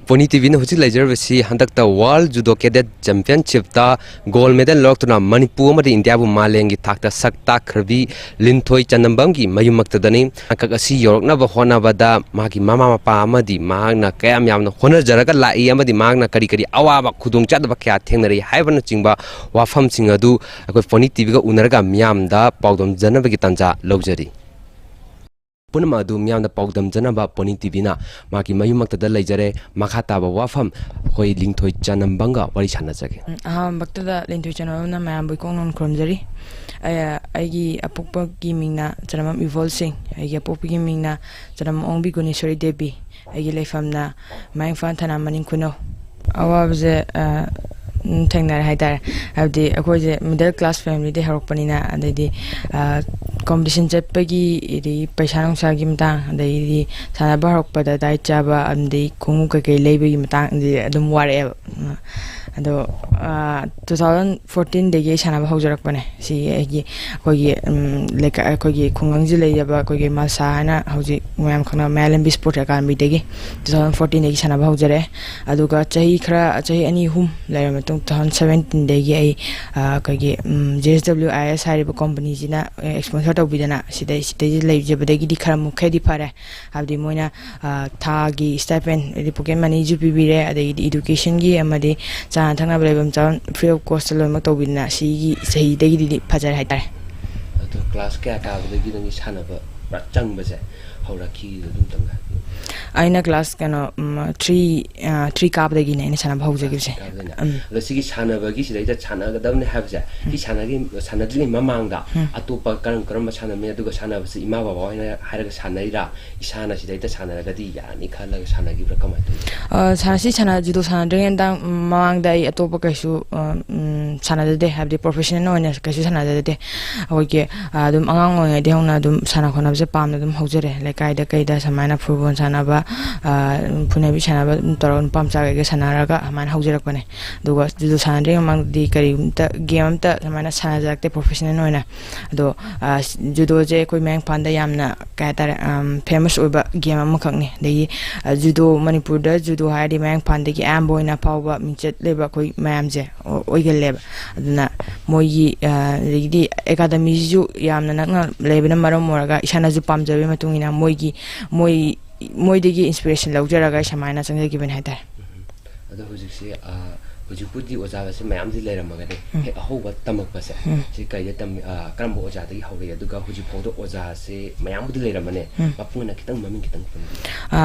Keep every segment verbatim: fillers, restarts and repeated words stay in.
Pony ꯇꯤꯚꯤꯅ ꯍꯧꯖꯤꯛ ꯂꯩꯖꯔꯤꯕꯁꯤ ꯍꯟꯗꯛꯇ World Judo Cadet Championshipꯇ gold medal ꯂꯧꯔꯛꯇꯨꯅ Manipur ꯑꯃꯗꯤ ꯏꯟꯗꯤꯌꯥꯕꯨ ꯃꯥꯂꯦꯝꯒꯤ ꯊꯥꯛꯇ ꯁꯛ ꯇꯥꯛꯈ꯭ꯔꯕꯤ ꯂꯤꯟꯊꯣꯏ ꯆꯅꯝꯕꯝꯒꯤ ꯃꯌꯨꯝꯃꯛꯇꯗꯅꯤ꯫ ꯇꯥꯡꯀꯛ ꯑꯁꯤ ꯌꯧꯔꯛꯅꯕ ꯍꯣꯠꯅꯕꯗ ꯃꯍꯥꯛꯀꯤ ꯃꯃꯥ ꯃꯄꯥ ꯑꯃꯗꯤ ꯃꯍꯥꯛꯅ ꯀꯌꯥꯝ ꯌꯥꯝꯅ ꯍꯣꯠꯅꯖꯔꯒ ꯂꯥꯛꯏ ꯑꯃꯗꯤ ꯃꯍꯥꯛꯅ ꯀꯔꯤ ꯀꯔꯤ ꯑꯋꯥꯕ ꯈꯨꯗꯣꯡꯆꯥꯗꯕ ꯀꯌꯥ ꯊꯦꯡꯅꯔꯛꯏ ꯍꯥꯏꯕꯅꯆꯤꯡꯕ ꯋꯥꯐꯝꯁꯤꯡ ꯑꯗꯨ ꯑꯩꯈꯣꯏ ꯄꯣꯅꯤ ꯇꯤꯚꯤꯒ ꯎꯅꯔꯒ ꯃꯤꯌꯥꯝꯗ ꯄꯥꯎꯗꯝꯖꯅꯕꯒꯤ ꯇꯥꯟꯖꯥ ꯂꯧꯖꯔꯤ꯫ ꯄꯨꯝꯅꯃꯛ ꯑꯗꯨ ꯃꯤꯌꯥꯝꯗ ꯄꯥꯎꯗꯝꯖꯅꯕ ꯄꯣꯅꯤ ꯇꯤꯚꯤꯅ ꯃꯍꯥꯛꯀꯤ ꯃꯌꯨꯝꯃꯛꯇꯗ ꯂꯩꯖꯔꯦ꯫ ꯃꯈꯥ ꯇꯥꯕ ꯋꯥꯐꯝ ꯑꯩꯈꯣꯏ ꯂꯤꯟꯊꯣꯏ ꯆꯅꯝꯕꯝꯒ ꯋꯥꯔꯤ ꯁꯥꯟꯅꯖꯒꯦ꯫ ꯎꯝ, ꯑꯍꯥꯟꯕꯃꯛꯇꯗ ꯂꯤꯟꯊꯣꯏ ꯆꯅꯝꯕꯝꯅ ꯃꯌꯥꯝꯕꯨ ꯏꯀꯣꯛ ꯅꯣꯟ ꯈꯨꯔꯨꯝꯖꯔꯤ꯫ ꯑꯩ, ꯑꯩꯒꯤ ꯑꯄꯣꯛꯄꯒꯤ ꯃꯤꯡꯅ ꯆꯅꯝꯕꯝ ꯏꯕꯣꯜ ꯁꯤꯡ, ꯑꯩꯒꯤ ꯑꯄꯣꯛꯄꯒꯤ ꯃꯤꯡꯅ ꯆꯅꯝꯕꯝ ꯑꯣꯡꯕꯤ ꯒꯨꯅꯦꯁꯣꯔꯤ ꯗꯦꯕꯤ, ꯑꯩꯒꯤ ꯂꯩꯐꯝꯅ ꯃꯌꯥꯡ ꯏꯝꯐꯥꯜ ꯊꯅꯥ ꯃꯅꯤꯡ ꯈꯨꯅꯧ꯫ ꯑꯋꯥꯕꯁꯦ, ꯑ, ꯎꯝ, ꯊꯦꯡꯅꯔꯦ ꯍꯥꯏꯇꯥꯔꯦ꯫ ꯍꯥꯏꯕꯗꯤ ꯑꯩꯈꯣꯏꯁꯦ middle class familyꯗꯩ ꯍꯧꯔꯛꯄꯅꯤꯅ, ꯑꯗꯩꯗꯤ, ꯑ, competition ꯆꯠꯄꯒꯤ, ꯑꯗꯩ ꯄꯩꯁꯥ ꯅꯨꯡꯁꯥꯒꯤ ꯃꯇꯥꯡ, ꯑꯗꯩꯗꯤ ꯁꯥꯟꯅꯕ ꯍꯧꯔꯛꯄꯗ diet ꯆꯥꯕ, ꯑꯗꯩ ꯈꯣꯡꯎꯞ ꯀꯩꯀꯩ ꯂꯩꯕꯒꯤ ꯃꯇꯥꯡꯗꯤ ꯑꯗꯨꯝ ꯋꯥꯔꯛꯑꯦꯕ꯫ ꯎꯝ, ꯑꯗꯣ, ꯑ, two thousand fourteenꯗꯒꯤ ꯑꯩ ꯁꯥꯟꯅꯕ ꯍꯧꯖꯔꯛꯄꯅꯦ꯫ ꯁꯤ ꯑꯩꯒꯤ, ꯑꯩꯈꯣꯏꯒꯤ, ꯎꯝ, ꯂꯩꯀꯥꯏ, ꯑꯩꯈꯣꯏꯒꯤ ꯈꯨꯡꯒꯪꯁꯤꯗ ꯂꯩꯖꯕ ꯑꯩꯈꯣꯏꯒꯤ ꯃꯜꯁꯥ ꯍꯥꯏꯅ ꯍꯧꯖꯤꯛ ꯃꯌꯥꯝ ꯈꯪꯅꯕ ꯃꯌꯥꯂꯦꯝꯕꯤ Sports Academyꯗꯒꯤ two thousand fourteenꯗꯒꯤ ꯁꯥꯟꯅꯕ ꯍꯧꯖꯔꯛꯑꯦ꯫ ꯑꯗꯨꯒ ꯆꯍꯤ ꯈꯔ, ꯆꯍꯤ ꯑꯅꯤ ꯑꯍꯨꯝ ꯂꯩꯔꯕ ꯃꯇꯨꯡ, two thousand seventeenꯗꯒꯤ ꯑꯩ, ꯑ, ꯑꯩꯈꯣꯏꯒꯤ, ꯎꯝ, JSW IAS ꯍꯥꯏꯔꯤꯕ companyꯁꯤꯅ, ꯑ, sponsor ꯇꯧꯕꯤꯗꯅ ꯁꯤꯗꯩ, ꯁꯤꯗꯩ ꯂꯩꯖꯕꯗꯒꯤꯗꯤ ꯈꯔ ꯃꯈꯩꯗꯤ ꯐꯔꯦ꯫ ꯍꯥꯏꯕꯗꯤ ꯃꯣꯏꯅ, ꯑ, ꯊꯥꯒꯤ stipend, ꯍꯥꯏꯗꯤ pocket moneyꯁꯨ ꯄꯤꯕꯤꯔꯦ, ꯑꯗꯒꯤꯗꯤ educationꯒꯤ ꯑꯃꯗꯤ ꯆꯥꯅ ꯊꯛꯅꯕ ꯂꯩꯐꯝ ꯆꯥꯐꯝ free of costꯇ ꯂꯣꯏꯅꯃꯛ ꯇꯧꯕꯤꯗꯅ ꯁꯤꯒꯤ ꯆꯍꯤꯗꯒꯤꯗꯤ ꯐꯖꯔꯦ ꯍꯥꯏꯇꯥꯔꯦ꯫ ꯑꯗꯣ class ꯀꯌꯥ ꯀꯥꯕꯗꯒꯤ ꯅꯪꯒꯤ ꯁꯥꯟꯅꯕ ꯄꯨꯔꯥ ꯆꯪꯕꯁꯦ ꯍꯧꯔꯛꯈꯤ? ꯑꯗꯨꯝꯇꯪꯒ ꯍꯥꯏꯕꯤꯌꯨ꯫ ꯑꯩꯅ class, ꯀꯩꯅꯣ, ꯎꯝ, three, ꯑ, three ꯀꯥꯕꯗꯒꯤꯅꯦ ꯑꯩꯅ ꯁꯥꯟꯅꯕ ꯍꯧꯖꯈꯤꯕꯁꯦ꯫ Class three ꯀꯥꯕꯗꯒꯤꯅ? ꯎꯝ꯫ ꯑꯗꯣ ꯁꯤꯒꯤ ꯁꯥꯟꯅꯕꯒꯤ ꯁꯤꯗꯩꯗ ꯁꯥꯟꯅꯒꯗꯕꯅꯦ ꯍꯥꯏꯕꯁꯦ, ꯁꯤ ꯎꯝ꯫ ꯁꯥꯟꯅꯒꯤ-, ꯁꯥꯟꯅꯗ꯭ꯔꯤꯉꯩ ꯃꯃꯥꯡꯗ ꯎꯝ꯫ ꯑꯇꯣꯞꯄ ꯀꯔꯝ ꯀꯔꯝꯕ ꯁꯥꯟꯅꯔꯝꯃꯤ? ꯑꯗꯨꯒ ꯁꯥꯟꯅꯕꯁꯤ ꯏꯃꯥ ꯕꯕꯥ ꯍꯣꯏꯅ ꯍꯥꯏꯔꯒ ꯁꯥꯟꯅꯔꯤꯔꯥ, ꯏꯁꯥꯅ ꯁꯤꯗꯩꯗ ꯁꯥꯟꯅꯔꯒꯗꯤ ꯌꯥꯔꯅꯤ ꯈꯜꯂꯒ ꯁꯥꯟꯅꯈꯤꯕ꯭ꯔꯥ, ꯀꯃꯥꯏꯅ ꯇꯧꯏ? ꯑ, ꯁꯥꯟꯅ-, ꯁꯤ ꯁꯥꯟꯅ-, judo ꯁꯥꯟꯅꯗ꯭ꯔꯤꯉꯩꯗ ꯃꯃꯥꯡꯗ ꯑꯩ ꯑꯇꯣꯞꯄ ꯀꯩꯁꯨ, ꯑ, ꯎꯝ, ꯁꯥꯟꯅꯖꯗꯦ, ꯍꯥꯏꯕꯗꯤ professional ꯑꯣꯏꯅ ꯀꯩꯁꯨ ꯁꯥꯟꯅꯖꯗꯦ꯫ ꯑꯩꯈꯣꯏꯒꯤ, ꯑ, ꯑꯗꯨꯝ ꯑꯉꯥꯡ ꯑꯣꯏꯔꯤꯉꯩꯗꯒꯤ ꯍꯧꯅ ꯑꯗꯨꯝ ꯁꯥꯟꯅ ꯈꯣꯠꯅꯕꯁꯦ ꯄꯥꯝꯅ ꯑꯗꯨꯝ ꯍꯧꯖꯔꯦ꯫ ꯂꯥꯏꯛ, ꯀꯥꯏꯗ ꯀꯩꯗ ꯁꯨꯃꯥꯏꯅ ꯐꯨꯠꯕꯣꯜ ꯁꯥꯟꯅꯕ, ꯐꯨꯅꯕꯤ ꯁꯥꯟꯅꯕ ꯑꯗꯨꯝ ꯇꯧꯔꯒ ꯅꯨꯄꯥ ꯃꯆꯥꯈꯩꯒ ꯁꯥꯟꯅꯔꯒ ꯑꯗꯨꯃꯥꯏꯅ ꯍꯧꯖꯔꯛꯄꯅꯦ꯫ ꯑꯗꯨꯒ ꯖꯨꯗꯣ ꯁꯥꯟꯅꯗ꯭ꯔꯤꯉꯩ ꯃꯃꯥꯡꯗꯗꯤ ꯀꯔꯤꯝꯇ ꯒꯦꯝ ꯑꯝꯇ ꯁꯨꯃꯥꯏꯅ ꯁꯥꯟꯅꯖꯔꯛꯇꯦ ꯄ꯭ꯔꯣꯐꯦꯁꯅꯦꯜ ꯑꯣꯏꯅ꯫ ꯑꯗꯣ ꯖꯨꯗꯣꯁꯦ ꯑꯩꯈꯣꯏ ꯃꯌꯥꯡ ꯏꯝꯐꯥꯜꯗ ꯌꯥꯝꯅ, ꯀꯩ ꯍꯥꯏꯇꯥꯔꯦ, ꯐꯦꯃꯁ ꯑꯣꯏꯕ ꯒꯦꯝ ꯑꯃꯈꯛꯅꯤ꯫ ꯑꯗꯒꯤ ꯖꯨꯗꯣ, ꯃꯅꯤꯄꯨꯔꯗ ꯖꯨꯗꯣ ꯍꯥꯏꯔꯗꯤ ꯃꯌꯥꯡ ꯏꯝꯐꯥꯜꯗꯒꯤ ꯑꯌꯥꯝꯕ ꯑꯣꯏꯅ ꯐꯥꯎꯕ ꯃꯤꯡꯆꯠ ꯂꯩꯕ ꯑꯩꯈꯣꯏ ꯃꯌꯥꯝꯁꯦ ꯑꯣꯏꯒꯜꯂꯦꯕ꯫ ꯑꯗꯨꯅ ꯃꯣꯏꯒꯤ, ꯑꯗꯒꯤꯗꯤ ꯑꯦꯀꯥꯗꯃꯤꯁꯤꯁꯨ ꯌꯥꯝꯅ ꯅꯛꯅ ꯂꯩꯕꯅ ꯃꯔꯝ ꯑꯣꯏꯔꯒ ꯏꯁꯥꯅꯁꯨ ꯄꯥꯝꯖꯕꯒꯤ ꯃꯇꯨꯡ ꯏꯟꯅ ꯃꯣꯏꯒꯤ, ꯃꯣꯏ, ꯃꯣꯏꯗꯒꯤ ꯏꯟꯁꯄꯤꯔꯦꯁꯟ ꯂꯧꯖꯔꯒ ꯁꯨꯃꯥꯏꯅ ꯆꯪꯖꯈꯤꯕꯅꯦ ꯍꯥꯏꯇꯥꯔꯦ꯫ ꯑꯗꯣ ꯍꯧꯖꯤꯛꯁꯦ, ꯍꯧꯖꯤꯛꯄꯨꯗꯤ ꯑꯣꯖꯥꯒꯁꯦ ꯃꯌꯥꯝꯗꯤ ꯂꯩꯔꯝꯃꯒꯅꯤ, ꯍꯦꯛ ꯑꯍꯧꯕ ꯇꯝꯃꯛꯄꯁꯦ ꯁꯤ ꯀꯩꯗ ꯇꯝꯃꯤ, ꯀꯔꯝꯕ ꯑꯣꯖꯥꯗꯒꯤ ꯍꯧꯔꯛꯏ? ꯑꯗꯨꯒ ꯍꯧꯖꯤꯛ ꯐꯥꯎꯗ ꯑꯣꯖꯥꯁꯦ ꯃꯌꯥꯝꯕꯨꯗꯤ ꯂꯩꯔꯝꯃꯅꯤ, ꯃꯄꯨꯡ ꯑꯣꯏꯅ ꯈꯤꯇꯪ ꯃꯃꯤꯡ ꯈꯤꯇꯪ ꯄꯟꯕꯤꯌꯨ꯫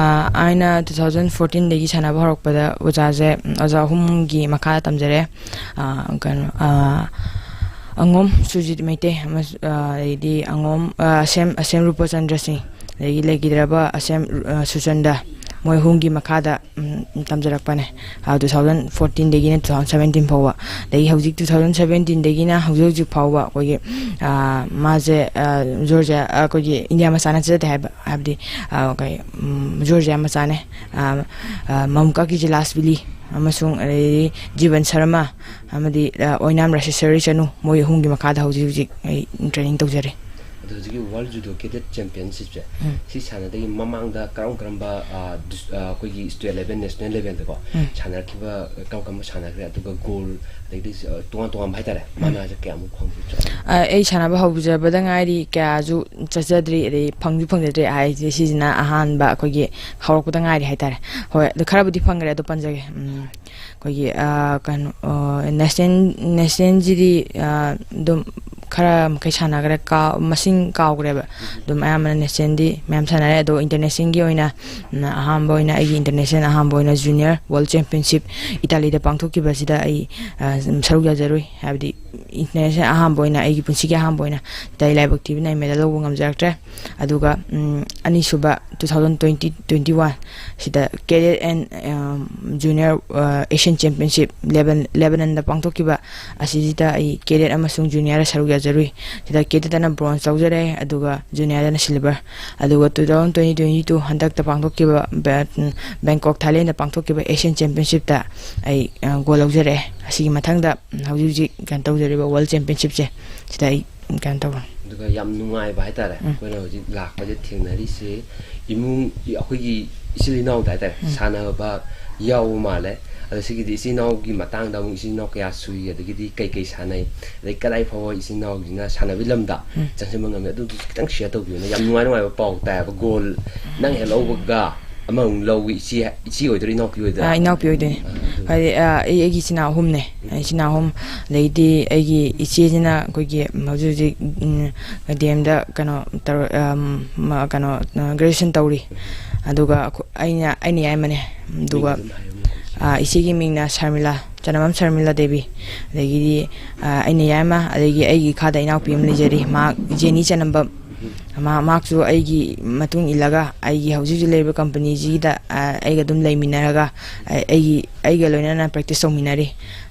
ꯑꯩꯅ ꯇꯨ ꯊꯥꯎꯖꯟ ꯐꯣꯔꯇꯤꯟꯗꯒꯤ ꯁꯥꯟꯅꯕ ꯍꯧꯔꯛꯄꯗ ꯑꯣꯖꯥꯁꯦ, ꯑꯣꯖꯥ ꯑꯍꯨꯝꯒꯤ ꯃꯈꯥꯗ ꯇꯝꯖꯔꯦ꯫ ꯀꯩꯅꯣ, ꯑꯉꯣꯝ ꯁꯨꯔꯖꯤꯠ ꯃꯩꯇꯩ, ꯑꯗꯩꯗꯤ ꯑꯉꯣꯝ, ꯑꯁꯦꯝ, ꯑꯁꯦꯝ ꯔꯨꯄꯆꯟꯗ꯭ꯔ ꯁꯤꯡ, ꯑꯗꯒꯤ ꯂꯩꯈꯤꯗ꯭ꯔꯕ ꯑꯁꯦꯝ ꯁꯨꯆꯟꯗ, ꯃꯣꯏ ꯑꯍꯨꯝꯒꯤ ꯃꯈꯥꯗ ꯇꯝꯖꯔꯛꯄꯅꯦ꯫ ꯇꯨ ꯊꯥꯎꯖꯟ ꯐꯣꯔꯇꯤꯟꯗꯒꯤꯅ ꯇꯨ ꯊꯥꯎꯖꯟ ꯁꯕꯦꯟꯇꯤꯟ ꯐꯥꯎꯕ꯫ ꯑꯗꯒꯤ ꯍꯧꯖꯤꯛ ꯇꯨ ꯊꯥꯎꯖꯟ ꯁꯕꯦꯟꯇꯤꯟꯗꯒꯤꯅ ꯍꯧꯖꯤꯛ ꯍꯧꯖꯤꯛ ꯐꯥꯎꯕ ꯑꯩꯈꯣꯏꯒꯤ, ꯃꯥꯁꯦ, ꯖꯣꯔꯖꯤꯌꯥ, ꯑꯩꯈꯣꯏꯒꯤ ꯏꯟꯗꯤꯌꯥ ꯃꯆꯥ ꯅꯠꯆꯗꯦ ꯍꯥꯏꯕ, ꯍꯥꯏꯕꯗꯤ, ꯀꯩ, ꯖꯣꯔꯖꯤꯌꯥ ꯃꯆꯥꯅꯦ꯫ ꯃꯃꯨꯀꯥ ꯀꯤꯖꯤꯂꯥꯁꯕꯤꯂꯤ ꯑꯃꯁꯨꯡ ꯑꯗꯩꯗꯤ ꯖꯤꯕꯟ ꯁꯔꯃ ꯑꯃꯗꯤ ꯑꯣꯏꯅꯥꯝ ꯔꯥꯁꯦꯁꯔꯤ ꯆꯅꯨ, ꯃꯣꯏ ꯑꯍꯨꯝꯒꯤ ꯃꯈꯥꯗ ꯍꯧꯖꯤꯛ ꯍꯧꯖꯤꯛ ꯑꯩ ꯇ꯭ꯔꯦꯅꯤꯡ ꯇꯧꯖꯔꯤ꯫ ꯑꯗꯣ ꯍꯧꯖꯤꯛꯀꯤ ꯋꯥꯔꯜ ꯖꯨꯗꯣ ꯀꯦꯗꯦꯠ ꯆꯦꯝꯄꯤꯌꯟꯁꯤꯞꯁꯦ, ꯁꯤ ꯁꯥꯟꯅꯗꯒꯤ ꯃꯃꯥꯡꯗ ꯀꯔꯝ ꯀꯔꯝꯕ, ꯑꯩꯈꯣꯏꯒꯤ ꯁ꯭ꯇꯦꯠ ꯂꯦꯚꯦꯜ, ꯅꯦꯁꯅꯦꯜ ꯂꯦꯚꯦꯜꯗꯀꯣ ꯁꯥꯟꯅꯔꯛꯈꯤꯕ, ꯀꯔꯝ ꯀꯔꯝꯕ ꯁꯥꯟꯅꯈ꯭ꯔꯦ? ꯑꯗꯨꯒ ꯒꯣꯜ, ꯑꯗꯒꯤꯗꯤ ꯇꯣꯉꯥꯟ ꯇꯣꯉꯥꯟꯕ ꯍꯥꯏꯇꯥꯔꯦ, ꯃꯅꯥꯁꯦ ꯀꯌꯥꯃꯨꯛ ꯐꯪꯕꯤꯗ꯭ꯔꯦ? ꯑꯩ ꯁꯥꯟꯅꯕ ꯍꯧꯖꯕꯗ ꯉꯥꯏꯔꯤ, ꯀꯌꯥꯁꯨ ꯆꯠꯆꯗ꯭ꯔꯤ, ꯑꯗꯩ ꯐꯪꯁꯨ ꯐꯪꯖꯗ꯭ꯔꯤ꯫ ꯍꯥꯏꯁꯦ ꯁꯤꯁꯤꯅ ꯑꯍꯥꯟꯕ ꯑꯩꯈꯣꯏꯒꯤ ꯍꯧꯔꯛꯄꯗ ꯉꯥꯏꯔꯤ ꯍꯥꯏꯇꯥꯔꯦ꯫ ꯍꯣꯏ, ꯑꯗꯨ ꯈꯔꯕꯨꯗꯤ ꯐꯪꯈ꯭ꯔꯦ, ꯑꯗꯨ ꯄꯟꯖꯒꯦ꯫ ꯑꯩꯈꯣꯏꯒꯤ, ꯀꯩꯅꯣ, ꯅꯦꯁꯅꯦꯜ, ꯅꯦꯁꯅꯦꯜꯁꯤꯗꯤ ꯑꯗꯨꯝ ꯈꯔ ꯃꯈꯩ ꯁꯥꯟꯅꯈ꯭ꯔꯦ, ꯃꯁꯤꯡ ꯀꯥꯎꯈ꯭ꯔꯦꯕ꯫ ꯑꯗꯨꯝ ꯑꯌꯥꯝꯕꯅ ꯅꯦꯁꯅꯦꯜꯗꯤ ꯃꯌꯥꯝ ꯁꯥꯟꯅꯔꯦ, ꯑꯗꯣ ꯏꯟꯇꯔꯅꯦꯁꯅꯦꯜꯒꯤ ꯑꯣꯏꯅ, ꯑꯍꯥꯟꯕ ꯑꯣꯏꯅ ꯑꯩꯒꯤ ꯏꯟꯇꯔꯅꯦꯁꯅꯦꯜ ꯑꯍꯥꯟꯕ ꯑꯣꯏꯅ ꯖꯨꯅꯤꯌꯔ ꯋꯥꯔꯜ ꯆꯦꯝꯄꯤꯌꯟꯁꯤꯞ ꯏꯇꯥꯂꯤꯗ ꯄꯥꯡꯊꯣꯛꯈꯤꯕꯁꯤꯗ ꯑꯩ ꯁꯔꯨꯛ ꯌꯥꯖꯔꯨꯏ꯫ ꯍꯥꯏꯕꯗꯤ ꯏꯟꯇꯔꯅꯦꯁꯅꯦꯜ ꯑꯍꯥꯟꯕ ꯑꯣꯏꯅ, ꯑꯩꯒꯤ ꯄꯨꯟꯁꯤꯒꯤ ꯑꯍꯥꯟꯕ ꯑꯣꯏꯅ ꯏꯇꯥꯂꯤ ꯂꯥꯏꯕꯛ ꯊꯤꯕꯅ ꯑꯩ ꯃꯦꯗꯜ ꯂꯧꯕ ꯉꯝꯖꯔꯛꯇ꯭ꯔꯦ꯫ ꯑꯗꯨꯒ ꯑꯅꯤꯁꯨꯕ two thousand twenty twenty one ꯁꯤꯗ cadet and junior Asian championship ꯂꯦꯕꯅꯟꯗ ꯄꯥꯡꯊꯣꯛꯈꯤꯕ ꯑꯁꯤꯁꯤꯗ ꯑꯩ ꯀꯦꯗꯦꯠ ꯑꯃꯁꯨꯡ ꯖꯨꯅꯤꯌꯔ ꯁꯔꯨꯛ ꯆꯠꯆꯔꯨꯏ꯫ ꯁꯤꯗ ꯀꯦꯗꯦꯠꯇꯅ ꯕ꯭ꯔꯣꯟꯖ ꯂꯧꯖꯔꯦ, ꯑꯗꯨꯒ ꯖꯨꯅꯤꯌꯔꯗꯅ ꯁꯤꯜꯚꯔ꯫ ꯑꯗꯨꯒ two thousand twenty twenty two ꯍꯟꯗꯛꯇ ꯄꯥꯡꯊꯣꯛꯈꯤꯕ ꯕꯦ-, ꯎꯝ, ꯕꯦꯡꯀꯣꯛ, ꯊꯥꯏꯂꯦꯟꯗ ꯄꯥꯡꯊꯣꯛꯈꯤꯕ ꯑꯦꯁꯤꯌꯥꯟ ꯆꯦꯝꯄꯤꯌꯟꯁꯤꯞꯇ ꯑꯩ, ꯑ, ꯒꯣꯜ ꯂꯧꯖꯔꯛꯑꯦ꯫ ꯑꯁꯤꯒꯤ ꯃꯊꯪꯗ ꯍꯧꯖꯤꯛ ꯍꯧꯖꯤꯛ ꯀꯩꯅꯣ ꯇꯧꯖꯔꯤꯕ ꯋꯥꯔꯜ ꯆꯦꯝꯄꯤꯌꯟꯁꯤꯞꯁꯦ ꯁꯤꯗ ꯑꯩ ꯀꯩꯅꯣ ꯇꯧꯔꯦ꯫ ꯑꯗꯨꯒ ꯌꯥꯝ ꯅꯨꯡꯉꯥꯏꯕ ꯍꯥꯏꯇꯥꯔꯦ, ꯎꯝ꯫ ꯑꯩꯈꯣꯏꯅ ꯍꯧꯖꯤꯛ ꯂꯥꯛꯄꯁꯦ ꯊꯦꯡꯅꯔꯤꯁꯦ ꯏꯃꯨꯡ, ꯑꯩꯈꯣꯏꯒꯤ ꯏꯆꯤꯜ ꯏꯅꯥꯎꯗ ꯍꯥꯏꯇꯥꯔꯦ, ꯎꯝ꯫ ꯁꯥꯟꯅꯕ ꯌꯥꯎꯕ ꯃꯥꯜꯂꯦ꯫ ꯑꯗꯣ ꯁꯤꯒꯤꯗꯤ ꯏꯆꯤꯜ ꯏꯅꯥꯎꯒꯤ ꯃꯇꯥꯡꯗ ꯑꯃꯨꯛ ꯏꯆꯤꯜ ꯏꯅꯥꯎ ꯀꯌꯥ ꯁꯨꯏ, ꯑꯗꯒꯤꯗꯤ ꯀꯩ ꯀꯩ ꯁꯥꯟꯅꯩ, ꯑꯗꯩ ꯀꯗꯥꯏ ꯐꯥꯎꯕ ꯏꯆꯤꯜ ꯏꯅꯥꯎꯁꯤꯅ ꯁꯥꯟꯅꯕꯒꯤ ꯂꯝꯗ ꯎꯝ꯫ ꯆꯪꯁꯤꯟꯕ ꯉꯝꯃꯤ, ꯑꯗꯨꯗꯨꯁꯨ ꯈꯤꯇꯪ ꯁꯤꯌꯔ ꯇꯧꯕꯤꯌꯨꯅꯦ꯫ ꯌꯥꯝ ꯅꯨꯡꯉꯥꯏ ꯅꯨꯡꯉꯥꯏꯕ ꯄꯥꯎ ꯇꯥꯏꯌꯦꯕ꯫ ꯒꯣꯜ ꯅꯪ ꯍꯦꯛ ꯂꯧꯕꯒ ꯑꯃꯃꯨꯛ ꯂꯧꯏ, ꯏꯆꯦ, ꯏꯆꯦ ꯑꯣꯏꯗꯣꯏꯔꯥ, ꯏꯅꯥꯎꯄꯤ ꯑꯣꯏꯗꯣꯏꯔꯥ? ꯑꯥ, ꯏꯅꯥꯎꯄꯤ ꯑꯣꯏꯗꯣꯏꯅꯦ꯫ ꯑꯥ, ꯑꯗꯨ ꯍꯥꯏꯗꯤ, ꯑꯥ, ꯑꯩ, ꯑꯩꯒꯤ ꯏꯆꯤꯟ ꯏꯅꯥꯎ ꯑꯍꯨꯝꯅꯦ꯫ ꯎꯝ꯫ ꯑꯩ ꯏꯆꯤꯟ ꯏꯅꯥꯎ ꯑꯍꯨꯝ, ꯑꯗꯩꯗꯤ ꯑꯩꯒꯤ ꯏꯆꯦꯁꯤꯅ ꯑꯩꯈꯣꯏꯒꯤ ꯍꯧꯖꯤꯛ ꯍꯧꯖꯤꯛ, ꯎꯝ, ꯗꯤ ꯑꯦꯝꯗ ꯀꯩꯅꯣ ꯇꯧꯔ-, ꯑꯝ, ꯃ-, ꯀꯩꯅꯣ, ꯑ, ꯒ꯭ꯔꯦꯖꯨꯑꯦꯁꯟ ꯇꯧꯔꯤ꯫ ꯑꯗꯨꯒ ꯑꯩꯈꯣ-, ꯑꯩꯅ, ꯑꯩꯅ ꯌꯥꯏꯃꯅꯦ꯫ ꯑꯗꯨꯒ, ꯃꯤꯡ ꯑꯗꯨꯝ ꯍꯥꯏꯌꯨꯅꯦ꯫ ꯑꯥ, ꯏꯆꯦꯒꯤ ꯃꯤꯡꯅ ꯁꯔꯃꯤꯂꯥ, ꯆꯅꯝꯕꯝ ꯁꯔꯃꯤꯂꯥ ꯗꯦꯕꯤ꯫ ꯑꯗꯒꯤꯗꯤ, ꯑꯥ, ꯑꯩꯅ ꯌꯥꯏꯃ, ꯑꯗꯒꯤ ꯑꯩꯒꯤ ꯏꯈꯥꯗ ꯏꯅꯥꯎꯄꯤ ꯑꯃ ꯂꯩꯖꯔꯤ, ꯃꯍꯥꯛ ꯖꯦꯅꯤ ꯆꯅꯝꯕꯝ꯫ ꯎꯝ꯫ ꯃꯥ-, ꯃꯍꯥꯛꯁꯨ ꯑꯩꯒꯤ ꯃꯇꯨꯡ ꯏꯜꯂꯒ ꯑꯩꯒꯤ ꯍꯧꯖꯤꯛ ꯍꯧꯖꯤꯛ ꯂꯩꯔꯤꯕ ꯀꯝꯄꯅꯤꯁꯤꯗ, ꯑꯥ, ꯑꯩꯒ ꯑꯗꯨꯝ ꯂꯩꯃꯤꯟꯅꯔꯒ, ꯑꯥ, ꯑꯩꯒꯤ, ꯑꯩꯒ ꯂꯣꯏꯅꯅ ꯄ꯭ꯔꯦꯛꯇꯤꯁ ꯇꯧꯃꯤꯟꯅꯔꯤ꯫